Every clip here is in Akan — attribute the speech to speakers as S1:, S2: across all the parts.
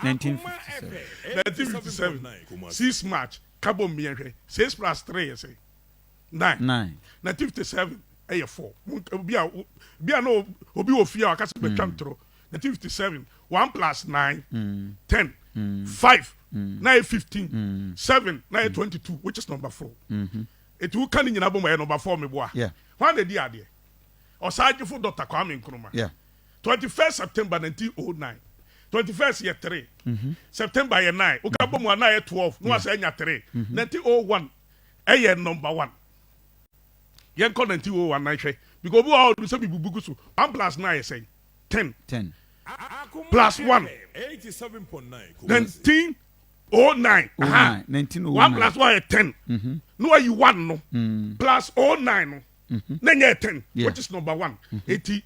S1: 1957.
S2: 1957, 6 March. Ka bom mmiɛnhwɛ, 6 plus 3 yɛ sɛ 9.
S1: 9.
S2: 1957 ɛyɛ 4. Obi a bi a na obi wɔ fie a waka sɛ bɛtwa ntorɔ. 1957, 1 plus 9, 10, 5 na yɛ 15, 7 na yɛ 22, which is number 4. Eti woka ne nyinaa bɔ mu, ɛyɛ number 4, meboa?
S1: Yeah.
S2: Hwan na di adeɛ? Ɔsagyefo Dr Kwame Nkrumah. 21st September 1909. 21st yɛ 3, September yɛ 9, woka bɔ mu a na yɛ 12 na wasɛ anya 3. 1901 ɛyɛ number 1. Yɛnkɔ 1901 na hwɛ, because obi wɔ hɔ a ɔdu sɛ bibubu gu so. 1 plus 9 yɛ sɛn? 10.
S1: 10.
S2: Plus 1, 1909. Aha.
S1: 09, 1909.
S2: 1 plus 1 yɛ 10 na wayi 1 no plus 09 no na nyɛ 10, which is number 1. Eti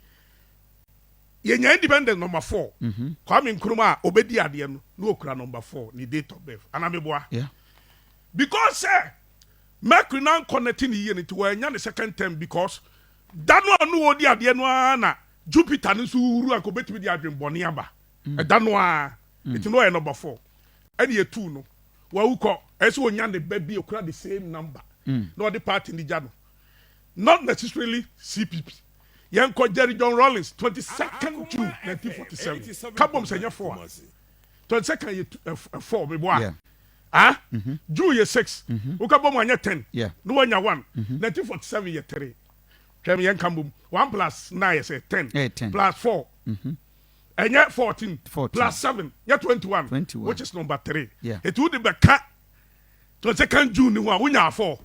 S2: yɛnya independent number 4. Kwame Nkrumah a obedi adeɛ no na okura number 4, ne date of birth anameboa?
S1: Yeah.
S2: Because sɛ Mercury na connecting ne yie no nti wɔanya ne second term, because da no a no wɔdi adeɛ no ara na Jupiter no nso wuru a nka obetumi de adwenbɔne aba ɛda no ara. Nti no ɔyɛ number 4 ɛne yɛtu no wawu kɔ. Ɛsɛ onya ne ba bi okura the same number na ɔde party ne gya no, not necessarily CPP. Yɛnkɔ Jerry John Rawlings, 22nd June 1947. Kabom sɛ nyɛ 4 a, 22nd yɛ 4, meboa?
S1: Yeah.
S2: Ah, June yɛ 6, woka bɔ mu anyɛ 10 na wanya 1. 1947 yɛ 3. Twɛm, yɛnka mbom, 1 plus 9 yɛ sɛ 10.
S1: 10.
S2: Plus 4 ɛnyɛ 14?
S1: 14.
S2: Plus 7 yɛ 21,
S1: 21.
S2: which is number 3. Ɛti wode bɛka 22nd June ni ho a, wonya 4.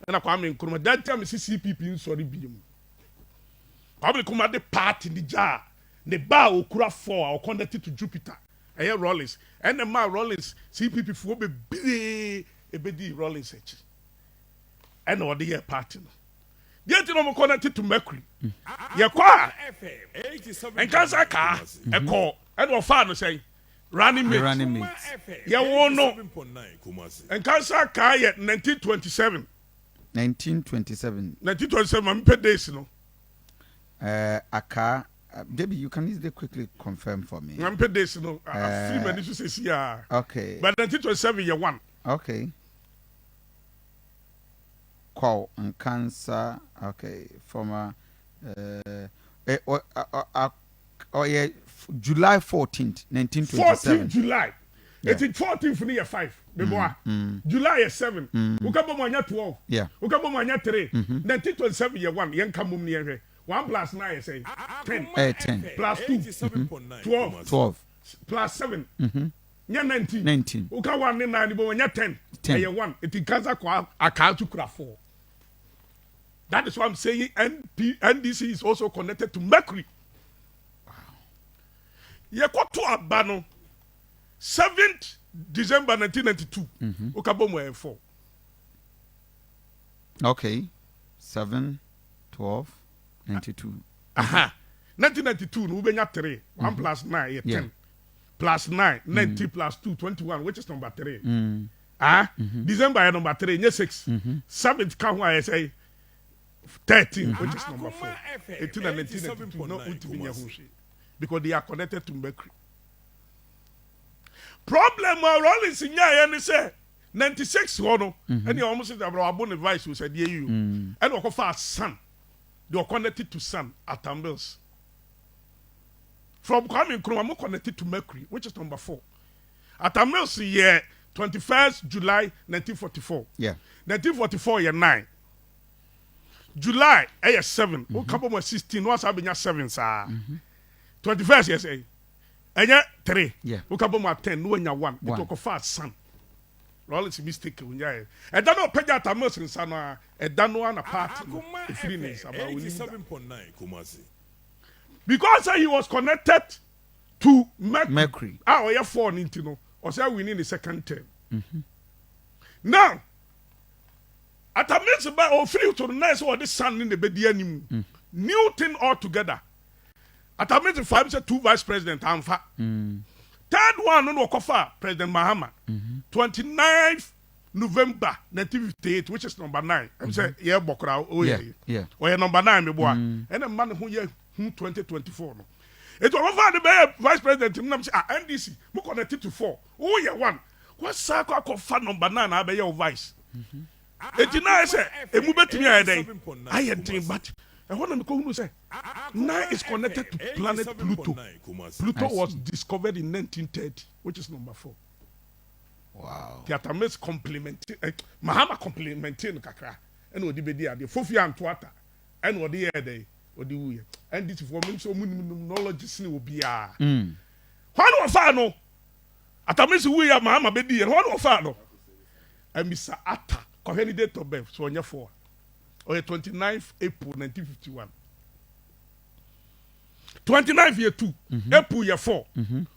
S2: Ɛna Kwame Nkrumah that time si CPP nsɔre bie mu. Kwame Nkrumah de party ni gya a ne ba a okura 4 a ɔconnected to Jupiter ɛyɛ Rawlings. Ɛna maa Rawlings CPP foɔ bebree ebedi Rawlings akyi ɛna ɔde yɛ party no. Deɛ ti na ɔmo connected to Mercury, yɛkɔ a Nkansa kaa ɛkɔ ɛna ɔfaa no sɛn? Running mate.
S1: Running mate.
S2: Yɛwo no, Nkansa kaa yɛ 1927.
S1: 1927.
S2: 1927, maame pɛ days no.
S1: Aka, Debbie, you can easily quickly confirm for me.
S2: Maame pɛ days no afiri m'ani so sɛsi a. But 1927 yɛ 1.
S1: Okay. Kwaw Nkansa, okay, former, oh, yeah, July 14th, 1927.
S2: 14 July. Eti 14 ni yɛ 5, beboa July yɛ 7, woka bɔ mu anya 12. Woka bɔ mu anya 3. 1927 yɛ 1. Yɛnka mom ne yɛhwɛ, 1 plus 9 yɛ sɛn? 10.
S1: 10.
S2: Plus 2, 12.
S1: 12.
S2: Plus 7 nyɛ 19?
S1: 19.
S2: Woka 1 ne 9 bɔ mu anya 10.
S1: 10.
S2: Ɛyɛ 1. Eti Nkansa kɔ akaa to kura 4. That is why I'm saying NP, NDC is also connected to Mercury. Yɛkɔto aba no 7th December 1992, woka bɔ mu ɛyɛ 4.
S1: Okay. 7, 12, 92.
S2: Aha, 1992 no wobɛnya 3. 1 plus 9 yɛ 10. Plus 9, 19, plus 2, 21, which is number 3. Ah, December yɛ number 3, nyɛ 6? 7th ka ho a, yɛ sɛ 13, which is number 4. 18 na 1992 no wontumi nyɛ ho hwee because they are connected to Mercury. Problem a Rawlings nyaeɛ ne sɛ 96 hɔ no ɛne ɔmo sɛ dabra wabo ne vice o sɛ deɛ yi o, ɛna ɔkɔfa Sun they were connected to Sun, Atta Mills. From Kwame Nkrumah mo connected to Mercury, which is number 4. Atta Mills yɛ 21st July 1944. 1944 yɛ 9, July ɛyɛ 7, o ka bɔ mu 16 na wasa abɛnya 7 saa. 21st yɛ sɛ ɛnyɛ 3? O ka bɔ mu a 10 na wanya 1.
S1: One.
S2: Ètò ɔkɔfa Sun. Rawlings mistake onya yɛ ɛda no ɔpɛgya Atta Mills nsa no a, ɛda no a na party no efiri ne nsa ba onim da because say he was connected to Mercury,
S1: Mercury.
S2: a ɔyɛ 4 ne nti no ɔsɛ winning the second term. Now Atta Mills ba ofiri to no na ɛsɛ ɔde Sun ne na ebedi anim, new thing altogether. Atta Mills fa sɛ two vice president anfa, third one no na ɔkɔfa President Mahama, 29th November 1958, which is number 9. Ɛm sɛ yɛ bɔ koraa o. Yɛ ɔyɛ number 9 mi bɔ a ɛna mma ne ho yɛ hu 2024 no. Eti ɔbɛfa de bɛyɛ vice president no nam sɛ, ah, NDC mo connect to four, woyɛ one, wasa akɔ akɔfa number 9 abɛyɛ wo vice. Eti na ayɛ sɛ emu bɛtumi ayɛ dɛn, ayɛ den, but ɛhɔ na mekɔhunu sɛ 9 is connected to planet Pluto. Pluto was discovered in 1930, which is number 4. Theatre Mills compliment Mahama, compliment no kakra ɛna ɔde bɛdi adeɛ. Fofi anto ata ɛna ɔde yɛɛ dɛn, ɔde wuyɛ. NDC foɔ mi nso ɔmo nim numerology sene obiara. Hɔn na wɔfaa no, Atta Mills wuyɛ, Mahama bɛdi yɛ, hɔn na wɔfaa no. Amissah Arthur, kɔhwɛ ne date of birth so, ɔnyɛ 4, ɔyɛ 29 April 1951. 29 yɛ 2, April yɛ 4,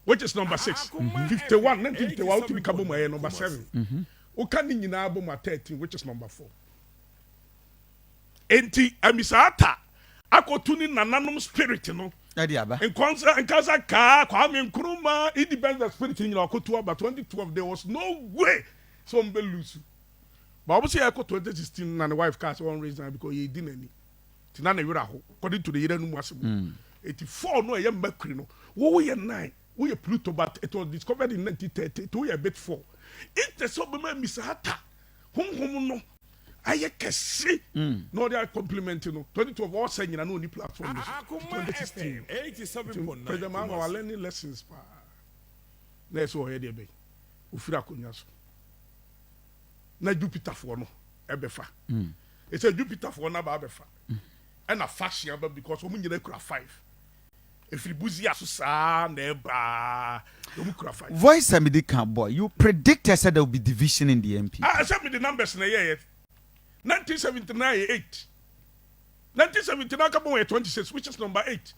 S2: which is number 6. 51, 1951, wotumi ka bɔ mu, ɛyɛ number 7. Woka ne nyinaa bɔ mu a, 13, which is number 4. Enti Amissah Arthur akɔtu ne nananom spirit no.
S1: Ɛde aba.
S2: Nkɔnsa nkasa kaa Kwame Nkrumah independence spirit nyina ɔkɔtu aba. 2012 there was no way sɛ ɔmo bɛ lose, but ɔmo sɛ yɛkɔ 2016 na ne wife kaa sɛ wɔn resign because yɛ di n'ani ti na ne werɛ aho, according to the yere no mu asɛm. Eti 4 no, ɛyɛ Mercury no, wɔwɔ yɛ 9, woyɛ Pluto, but it was discovered in 1930, to woyɛ bit 4 nti sɛ ɔbɛma Amissah Arthur honhom no ayɛ kɛse na ɔde ayɛ compliment no. 2012 ɔsɛ nyina na ɔni platform no so. 2016 President Mahama wa learning lessons paa na ɛsɛ ɔyɛ deɛ bɛyi ofiri akonnwa so na Jupiterfoɔ no ɛbɛfa. Ɛsɛ Jupiterfoɔ no aba abɛfa ɛna faction aba because wɔn nyinaa kura 5, efiri Busia so saa na ɛbaa wɔn kura 5.
S1: Voice a mede ka boy, you predicted said there will be division in the NPP.
S2: Ah, ɛsɛ mi de numbers na ɛyɛ yɛ 1979 yɛ 8, 1979 ka bɔ yɛ 26, which is number 8.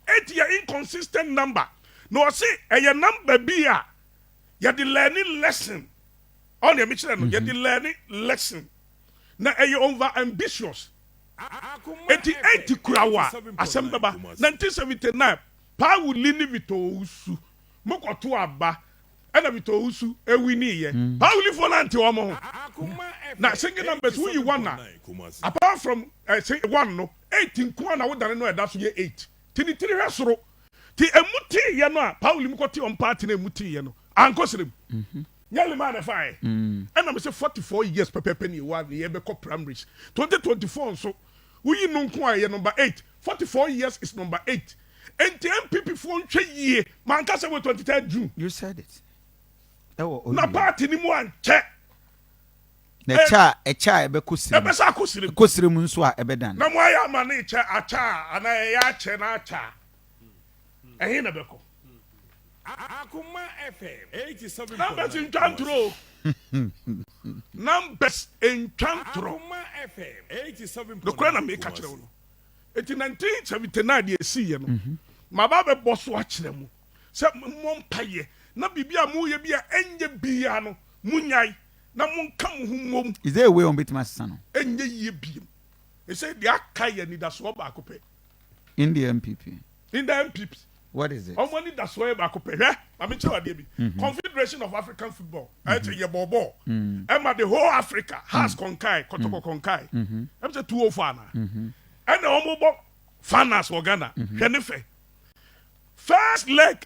S2: 8 yɛ inconsistent number na ɔsi ɛyɛ number bi a yɛde learning lesson. Ɔn deɛ mi kyerɛ no, yɛde learning lesson na ɛyɛ over ambitious. Eti 8 kura wa asɛm bɛba. 1979 Paa Willie ne Victor Owusu mokɔto aba ɛna Victor Owusu ewi ni yɛ. Paa Willie fo nante wɔn ho na single numbers woyi 1 na apart from 1 no, 8 nko na wodane no, ɛda so yɛ 8 ti ne tiri hwɛ soro ti emu tii yɛ no a Paa Willie mu kɔ te wɔn party na emu tii yɛ no ankɔ sere mu nyɛ lima na fa yɛ. Ɛna mo sɛ 44 years pɛpɛpɛ ni ewa ne yɛ bɛkɔ primaries 2024 nso, woyi no nko a, ɛyɛ number 8. 44 years is number 8. Nti NPP foɔ nhwɛ yie. Manka sɛ wɔ 23 June.
S1: You said it ɛwɔ
S2: na party ni mu ankyɛ.
S1: Na ɛkyɛ a, ɛkyɛ a, ɛbɛkɔ sire mu.
S2: Ɛbɛsɛ akɔ sire mu.
S1: Kɔ sire mu nso a, ɛbɛdan.
S2: Na mo ayɛ ama ne kyɛ akyɛ a anaa ɛyɛ akyɛ na akyɛ a, ɛhe na bɛkɔ?
S3: Akuma FM 87.
S2: Numbers ntwa ntoro o, numbers ntwa ntoro.
S3: Akuma FM 87.
S2: Nokora na meka kyerɛ wo no. Eti 1979 deɛ esi yɛ no, maba bɛbɔ so akyerɛ mu sɛ mmɔ mpayɛ na biribi a moyɛ bi a ɛnyɛ bia no, munyae na monka mo ho mmom.
S1: Is there a way wɔn bɛtumi asesa no?
S2: Ɛnyɛ yie biem. Ɛsɛ deɛ aka yɛ anidasoɔ baako pɛ.
S1: In the NPP?
S2: In the NPP.
S1: What is it?
S2: Ɔmo anidasoɔ yɛ baako pɛ. Hwɛ, maame, kyerɛ adeɛ bi. Confederation of African Football, ɛkyɛ yɛ bɔɔbɔɔ ɛma the whole Africa, Hearts kɔnkae, Kɔtɔkɔ kɔnkae, ɛm sɛ 204 ana ɛna ɔmo bɔ finals wɔ Ghana. Hwɛ ne fɛ first leg,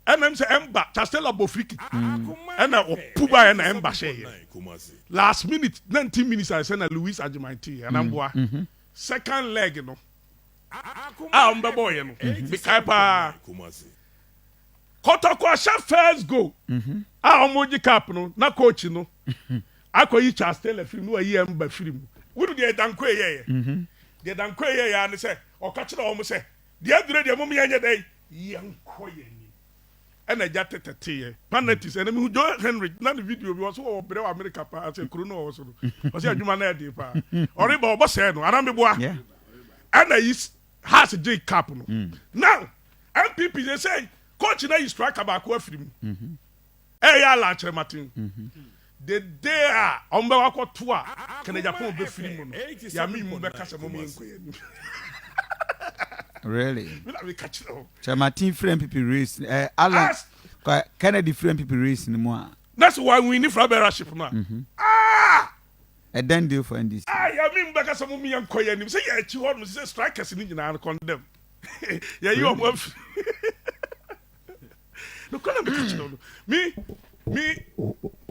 S2: ɛna m sɛ ɛmba Chastela bɔ free kick ɛna ɔpu ba ɛna ɛmba hyɛ yɛ last minute, 19 minutes a ɛsɛ na Louis Agyeman tee ɛna second leg no a ɔmo bɛbɔ yɛ no, mekae paa, Kɔtɔkɔ ahyɛ first goal a ɔmo gye cup no, na coach no akɔyi Charles Taylor firi mu na wayi ɛmba firi mu. Wudu deɛ Danko yɛ yɛ deɛ Danko yɛ yɛ ani sɛ ɔka kyerɛ ɔmo sɛ deɛ adure deɛ mo yɛn nyɛ dɛ yɛn kɔ yɛn ni ɛna agya tɛtɛte yɛ penalties. Ɛna mihu Joe Henry na ne video bi ɔso wɔ brɛ wɔ America paa sɛ kuro no ɔwɔ so no, ɔsɛ adwuma na ɛde paa ɔreba ɔbɔ sɛɛ no anamibua. Ɛna yi Hearts gye cup no. Now NPP sɛ coach na yi striker baako afiri mu, ɛyɛ Alan Kyerɛmaten. The day a ɔmo bɛ wakɔ to a Kennedy Agyapong bɛfiri mu no, yàmi mu bɛka sɛ mo yɛn nkɔ yɛn nim.
S1: Really?
S2: Mi na mi ka kyerɛ o.
S1: Kyerɛmaten firi NPP race, Alan Kennedy firi NPP race ni mu a.
S2: Na sɛ wɔn win flag bearership no a, ah!
S1: A done deal for NDC.
S2: Ah, yàmi mu bɛka sɛ mo yɛn nkɔ yɛn nim sɛ yɛ akyi hɔ nom sɛ strikers ni nyinaa no condemn. Yɛyi wɔn afiri. Nokora na meka kyerɛ no. Me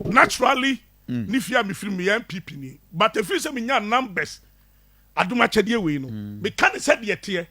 S2: naturally ne fie a mefiri, meyɛ NPP ni, but ɛfiri sɛ menya numbers, adom akyɛdeɛ wei no, meka ne sɛdeɛ teɛ.